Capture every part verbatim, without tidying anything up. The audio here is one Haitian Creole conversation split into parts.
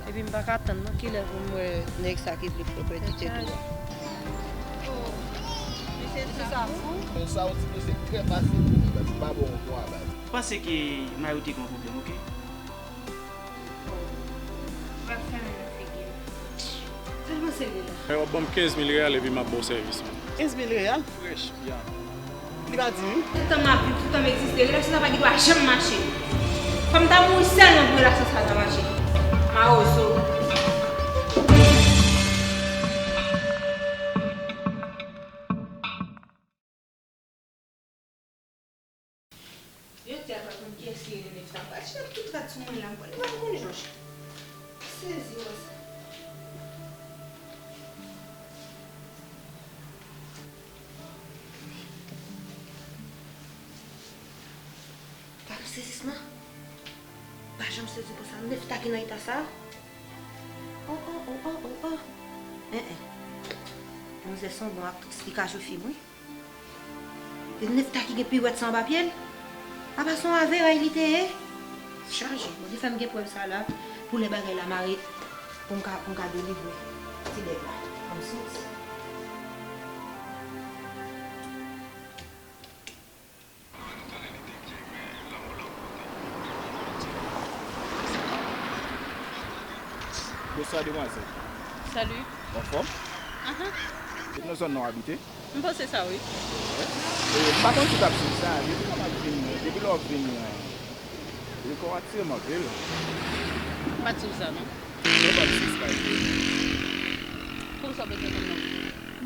Epi m pa ka tann non kilè pou m wè nèg sa ki vle pran pèdi tèt ou a. Konsa yon ti mesye trè fasil pou li, baz, m pa bon yon pwa, baz. M panse ke Mayo te gen yon pwoblèm, oke? Mwen ap fèmen nan figi l. Sèlman se li la. W ap ban m kenz mil reyal epi m ap ba w sèvis mwen. Kenz mil reyal? Frèch, byen. Li pa di wi. Toutan m ap viv, toutan m egziste, relasyon sa pa gen dwa janm mache. Fò m ta mouri sèlman pou relasyon sa ta mache. Mawozo. Jodi a, m pa konn kiyès ki rele Nefta. M pral chita tout rad sou mwen la, m konn, m pa konn jòj. Sezi wè sa. Gade sezisman. Pa janm sezi konsa. Nefta ki nan eta sa. Oh, oh, oh, oh, oh, oh. En, en. Manzè se yon bon aktris, li ka jwe fim, wi. E Nefta ki gen piwèt sa anba pye l? Apa se yon averay li te ye? Chaje. Bondye fè m gen prèv sa la pou lè bagay la mare, pou m ka, pou m ka delivre ti nèg la. Kòmsi. Bonswa, demwazèl. Salut. Anfòm? Ahan. Se nan zòn nan w abite? M panse sa, wi. E, m pa konn si w t ap swiv sa. Depi lè m ap vin, depi lè w ap vin, e, kò w atire m anpil. M pa t swiv sa, non. Mwen pa t swiv sa. Poukisa w bezwen konn non?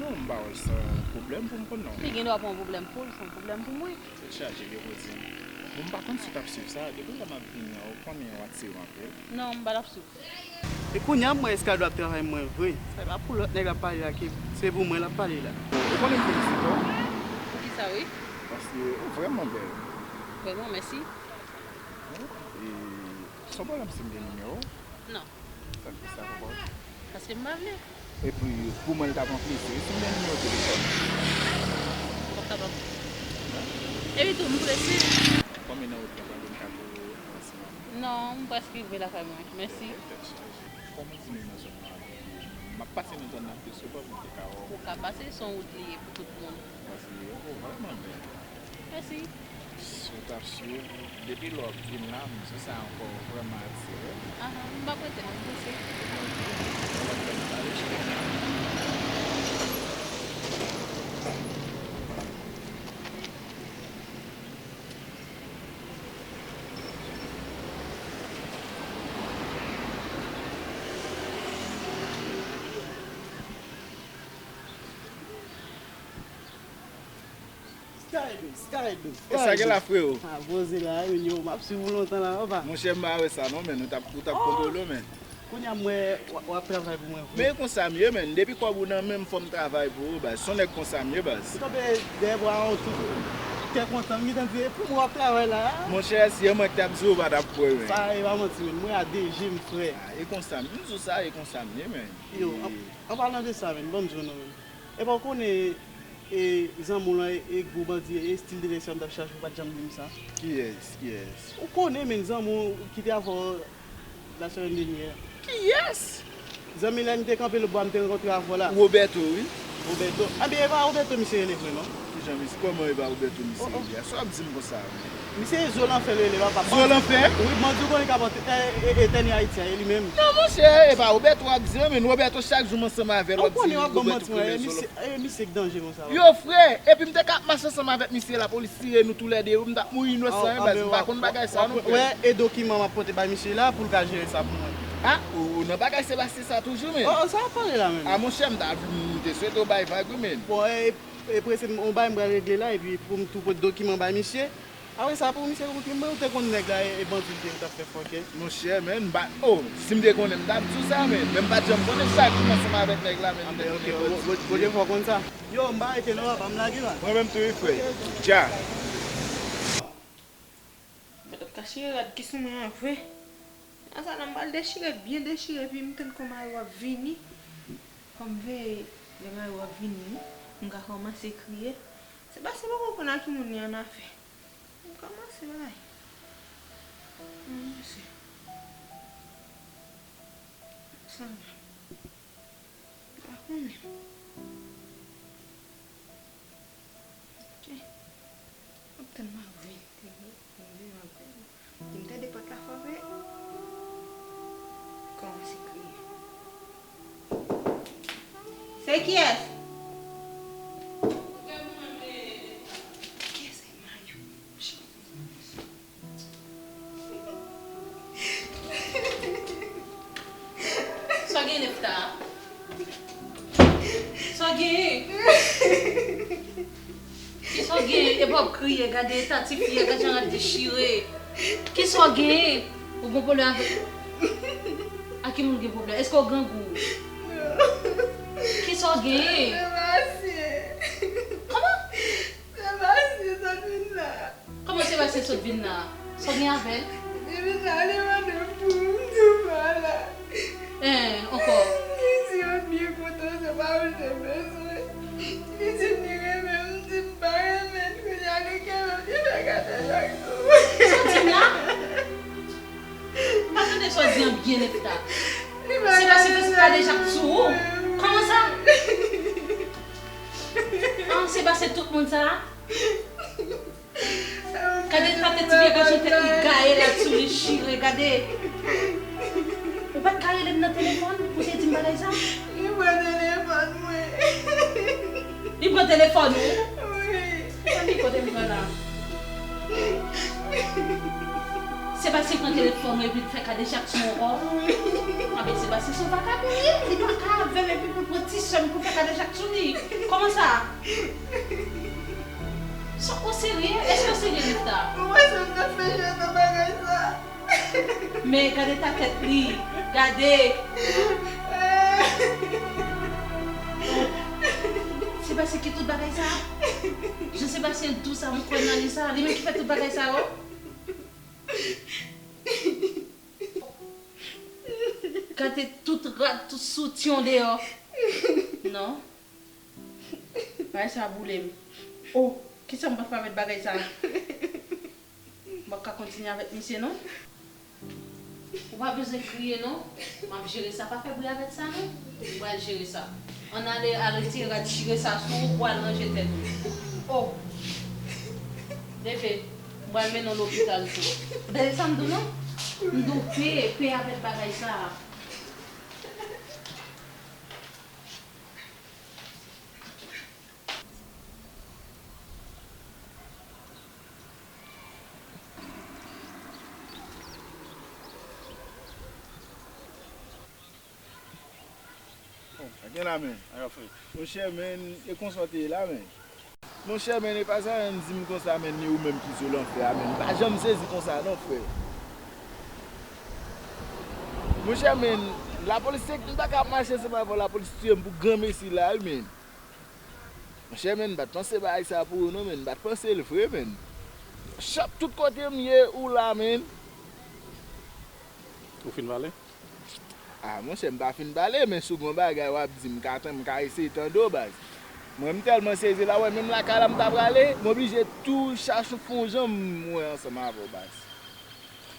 Non, m pa wè sa pwoblèm pou m konn non. Li gen dwa pa yon pwoblèm pou l, se yon pwoblèm pou mwen. Tèt chaje, yo koze. Bon, m pa konn si w t ap swiv sa. Depi lè m ap vini an, ou konnen w atire m anpil. Non, m pa t ap swiv. E kounye a, m wè Escalade ap travay mwen vre. Sa e pa pou lòt nèg l ap pale la, ke se pou mwen l ap pale la. Ou konnen m felisite w. Poukisa, wi? Paske ou vrèman bèl. Vrèman, mèsi. E se yon pwoblèm si m gen nimewo w? Non. Sa k fè sa, papa? Paske m pa vle. Epi, pou mwen, l t ap yon plezi, wi, si m gen nimewo telefòn. M p ap kapab. Epi tou, m prese. Konbyen nan wout la, konbyen m ka pou ou ansanm? Non, m prèske rive lakay mwen. Mèsi. Ok, tèt chaje. Kòman di nou nan zòn nan? M ap pase nan zòn nan pi souvan pou m te ka wè w. Ou ka pase, se yon wout li ye pou tout moun. Paske ou vrèman bèl. Mèsi. Si w t ap swiv, depi lè w ap vin la, mesye sa ankò vrèman atire m. Ahan, m p ap rete non, m prese. Skydo, Skydo, Skydo. E sa gen la, freo? A, poze la, wi, yo, m ap swiv ou lontan la, papa. Monchè, m pa wè sa non, men ou t ap, ou t ap kontwole w, men. Kounye a m wè w, w ap travay pou mwen vre. Men e konsa m ye, men. Depi kòb ou nan men m, fò m travay pou ou, baz. Se yon nèg konsa m ye, baz. Ou kanpe dèyè bwa an tou, kè kontan, m gentan di, e pou mwen w ap travay la a. Monchè, si e mwen ki t ap di w, ou pa t ap kwè, men. Sa e pa manti, men. M wè a de je m, frè. A, e konsa m, m di w sa, e konsa m ye, men. Yo, an, an palan de sa, men, ban m di w non, men. Epa w konnen, e, zanmi w lan, e, e gwo bandi, e stil de nèg sa m t ap chache, ou pa t janm di m sa. Kiyès? Kiyès? Ou konnen, men, zanmi w ki te avè w lasemèn dènyè. Kiyès? Zanmi la m te kanpe lòtbò a, m te rankontre avè w la. Roberto, wi. Roberto. Anben, e pa Roberto misye rele vre, non. Kijan misye, kòman e pa Roberto misye rele a? Sa w ap di m konsa? Misye Zo Lanfè l rele, papa. Zo Lanfè? Wi, bandi w konnen k ap antre, e, e, etène Ayiti a, e li menm. Non, monchè, e pa Roberto w ap di an, men Roberto chak jou m ansanm avè l, w ap di Roberto k rele Zo Lanfè. E, misye k danje konsa, papa. Yo, frè, epi m te ka ap mache ansanm avèk misye, lapolis tire nou toulède, wi, m t ap mouri inosan, wi, baz, m pa konn bagay sa non, frè. Wè, e dokiman m ap pote bay misye la pou l ka jere sa pou mwen. A, ou, ou nan bagay Sebastyen sa toujou, men. O, o, sa w ap pale la, menm? A, monchè, m ta, m te swete w bay vag, wi, men. Bon, e, E prese m, yon bagay m pral regle la, epi pou m tou pote dokiman bay misye. Apre sa, pou misye konprann mwen, ou te konn nèg la, e, e bandi l te ye, ou t ap fè fòkè. Monchè, men, m pa, o, si m te konnen, m t ap di w sa, men, men m pa t janm konnen sa ki ansanm avèk nèg la, men. Anben, ok, Bondye fè w konn sa. Yo, m pa rete non, papa, m lage la. Mwen menm tou, wi, frè. Dja. Mwen t ap ka chire rad ki sou mwen an vre. Nan sa la, m pral dechire, byen dechire, epi m tann kòman yo ap vini. Fò m veye lè Mayo ap vini, wi. M ka kòmanse kriye. Se pa, se poko konn a ki moun li annafè. M kòmanse bay. Mwen, mesye. Sa la. M pa konnen. Ok. M ap tann Marvin. Marvin, Marvin. Di m tande pòt la fò vre. Kòmanse kriye. Se kiyès? Kiyès se Mayou? Sa w genyen, Nefta? Sa w genyen? Kisa w genyen? Epa w ap kriye, gade eta tifi a, gade jan l ap dechire. Kisa w genyen? Ou gen pwoblèm avèk... A ki moun gen pwoblèm? Èske w grangou? Kisa w genyen? Sebastien. Kòman? Sebastien sot vin la. Kòman Sebastien sot vin la? Sa w gen avè l? Li vin la, li mande m pou m di w pa la. Hein, ankò? Li di m byen kontan, se pa ou l te bezwen. Li di m li renmen m, m di m pa renmen l, kounye a li kenbe m, li fè gade chak jou. Sa w di m la? M pa tande sa w di an byen, Nefta. Li pa... Sebastien fè kadejak sou ou? Kòman sa? An, Sebastien tout moun sa a? Gade, pa tèt ti vye gason, tèt li gaye la sou li chire, gade. Ou pa t ka rele m nan telefòn pou te di m bagay sa? Li pran telefòn mwen. Li pran telefòn ou? Wi. Sa li kote m pran la? Sebastien pran telefòn ou epi l fè kadejak sou ou ankò? Wi. Anben, Sebastien se yon vakabon li ye. Li pa ka avè m epi pou l pran ti sè m pou fè kadejak sou li. Kòman sa? Sa w serye? Èske w serye, Nefta? Ou panse m t ap fè jwe nan bagay sa? Men gade eta tèt li. Gade. Sebastien ki tout bagay sa? Jan Sebastien dous sa, m kwè nan li sa. Li menm ki fè tout bagay sa yo? Gade tout rad, tout soutyon deyò. Non. Bagay sa boule m. Oh, kisa m pral fè avèk bagay sa? M p ap ka kontinye avèk misye non. Ou pa bezwen kriye non. M ap jere sa. Pa fè bri avèk sa non. M pral jere sa. Ann ale, al retire rad chire sa sou ou pou al ranje tèt ou. Oh. Leve. M pral mennen w lopital tou. Ou tande sa m di w non? M di w pe, pe avèk bagay sa. Bon, sa gen la, men. Monchè, men, e konsa w te ye la, men. Monchè, men, e pa sa ann di m konsa, men, ni ou menm ki sou lanfè a, men. M pa janm sezi konsa, non, frè. Monchè, men, lapolis te, m ta ka mache ansanm avè w, lapolis tiye m pou granmesi la, wi, men. Monchè, men, m pa t panse bagay sa pou ou, non, men. M pa t panse l vre, men. Chòp tout kote m ye, ou la, men. Ou fin pale? Ah, monchè, m pa fin pale, men si w gen yon bagay w ap di, m ka tann, m ka eseye tande w, baz. Mwen, m tèlman sezi la, w wè, menm lakay la m ta prale, m oblije tou chache fè yon jan m wè ansanm avè w, baz.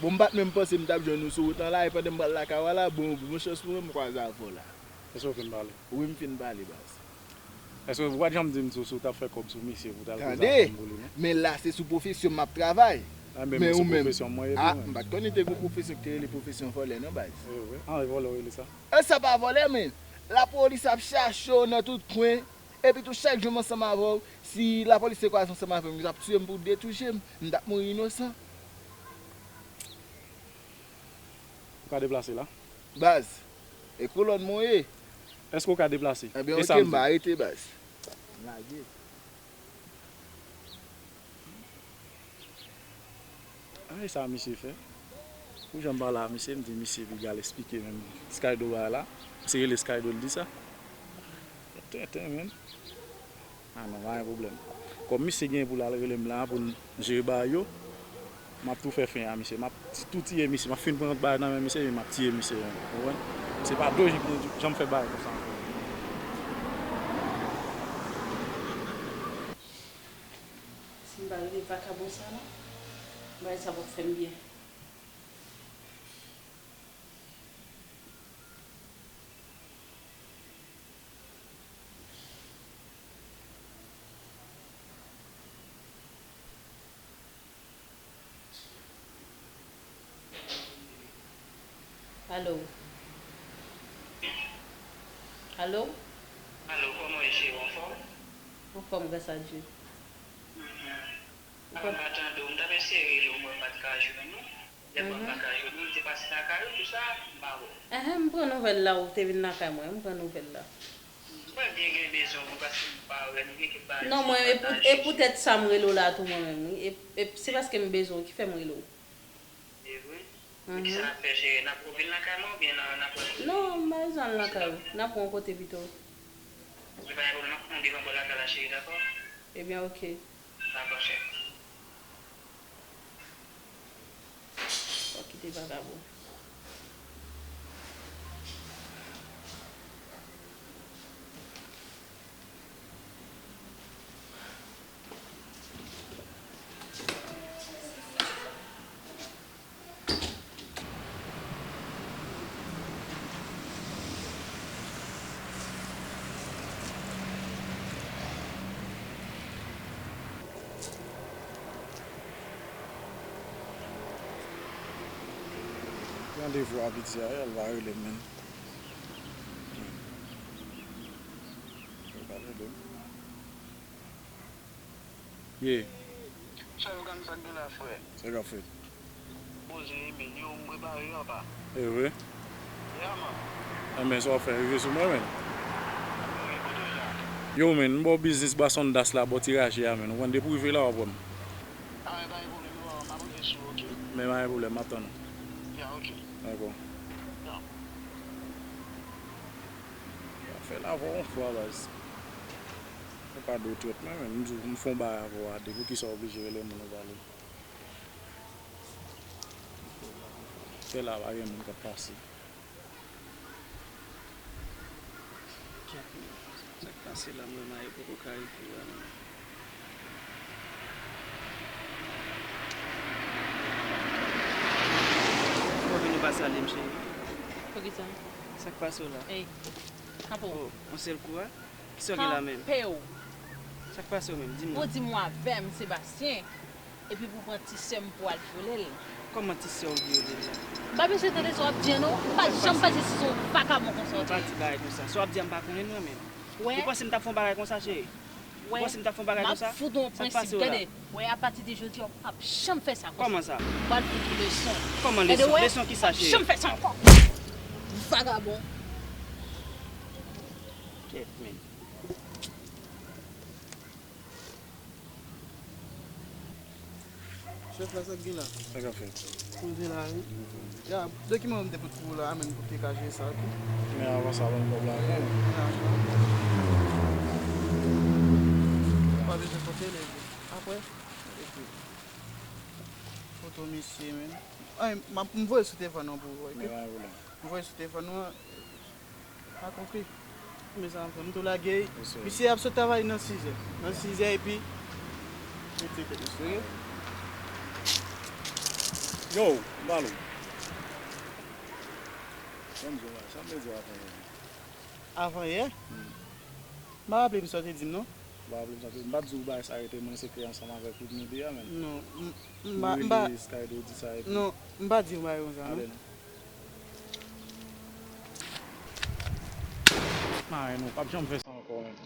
Bon, m pa t menm panse m t ap jwenn ou sou wout lan la, e pandan m pral lakay w la, bon, bon chans pou mwen, m kwaze avè w la. Èske w fin pale? Wi, m fin pale, baz. Èske ou pa t janm di m tou si w t ap fè kòb sou misye pou w t al poze afè m pou li, non? Tande, men la se sou pwofesyon m ap travay. Enben, men se pwofesyon mwen ye tou, men. Ah, m pa t konnen te gen yon pwofesyon ki te rele pwofesyon vòlè, non, baz. Wi, wi. An, e vòlè w rele sa? E sa pa vòlè, men. Lapolis ap chache w nan tout kwen. Epi tou, chak jou m ansanm avè w, si lapolis te kwaze ansanm avè m, yo t ap tiye m pou detouche m. M t ap mouri inosan. Ou ka deplase la? Baz, e kolòn mwen w ye. Èske w ka deplase? Enben, oke, m va rete, baz. M lage. Ay, sa misye fè. Pou jan m pale a misye, m di misye piga l esplike menm Skydo bagay la. Misye rele Skydo, l di sa. Tenten, men. Ah non, pa gen pwoblèm. Kòm misye gen pou l al rele m la pou n jere bagay yo, m ap tou fè fen a misye. M ap ti-, tou tiye misye. M ap fin pran bagay nan men misye, epi m ap tiye misye menm. Ou konprann? Se pa lojik, non, jan m fè bagay konsa ankò. Si m pa rele vakabon sa la, bagay sa p ap fè m byen. Alo? Alo? Alo, kòman w ye, cheri, w anfòm? Anfòm, gras a Dye. Mhm. Ou pa... M pa tande w, m t ap eseye rele w, mwen pa t ka jwenn ou. Lè mwen pa ka jwenn ou, m te pase lakay ou, tou sa, m pa wè w. Enhen, m pran nouvèl la, ou te vin lakay mwen, m pran nouvèl la. Mwen byen gen bezwen w, paske m pa wè, m gen kèk bagay. Non, mwen, e pou, e poutèt sa m rele w la tou mwen menm, wi. E, e se paske m bezwen w ki fè m rele w. E vre? Men kisa n ap fè, cheri? N ap vin lakay mwen oubyen n a, n ap wè kote? Non, m pa bezwen al lakay ou. N ap wè yon kote pito. Li pa gen pwoblèm, m ap pran w devan bò lakay la, cheri, dakò? Ebyen, oke. Dakò, cheri. Fò kite vagabon. Randevou a piti a, al va rele m, menn. Yo pa rele m. Ye. Sa yo gade sa k gen la, frè? Sa k ap fèt? Poze, men yo, m prepare yo apa. E vre? Ya, man. Enben, sa w ap fè, rive sou mwen, menn. Wi, kote w ye la? Yo, menn, m ba w biznis Bas Ondas la, bò Ti Raje a, menn. Ou konn depi w rive la, w ap wè m. A, men pa gen pwoblèm, m ap rive sou ou, oke? Men pa gen pwoblèm, m ap tann ou. Ya, oke. Dakò. Ya. Fè l avè w yon fwa, baz. Ou pa dwe trèt mwen, menn. M di w, m fè yon bagay avè w a de, poukisa w oblije rele moun ou pale? Fè la, pa gen moun k ap pase. Kèt, men. Sa k pase la, m wè Mayo poko ka rive la, men. Ou pa vin ou pa salye m, cheri? Poukisa? Sa k pase w la? Ey, kanpe w. Oh, yon sèl kou a? Kisa w gen la menm? Kanpe w. Sa k pase w menm? Di m non. Ou di m w avè m, Sebastien. Epi pou pran ti sè m pou al vyole l. Kòman ti sè w vyole l la? M pa bezwen tande sa w ap di an non. M pa janm pase sou yon vagabon konsa. Non, pa di bagay konsa. Sa w ap di a m pa konnen non menm. Ou panse m t ap fè yon bagay konsa, cheri? Ou panse m t ap fè yon bagay konsa? Sa k pase w la? Wè, apati de jodi a, w p ap janm fè sa ankò. Kòman sa? M pral fout ou leson. Kòman leson? Leson kisa, cheri? W p ap janm fè sa ankò. Vagabon. Kèt, men. Chèf la, sa k gen la? Sa k ap fèt? Poze la, wi. Ya, dokiman m te pote pou ou la, a menm pou te ka jere sa, oke? Men avan sa, ban m kòb la ankò. Ya, ya. Pa bezwen pote li. Apre, epi, foto misye, men. Ay, m ap, m voye sou telefòn nan pou ou, oke? Men pa gen pwoblèm. M voye sou telefòn ou an. Pa konpri. Men sa m fè, m tou lage. Misye ap sot travay nan sizè. Nan sizè epi. Mete tèt misye. Yo, Balou. Ban m di w bagay, sa m te di w avan yè. Avan yè? Hmm. M pa raple m sa w te di m non. M pa raple m sa w te di m. M pa t di w bagay sa rete mwen se ke ansanm avèk Whitney de a, menn. Non, m, m pa, m pa. Ou rele Skydo di sa epi. Non, m pa di w bagay konsa non. Ale non. Maren nou, p ap janm fè sa ankò, menn.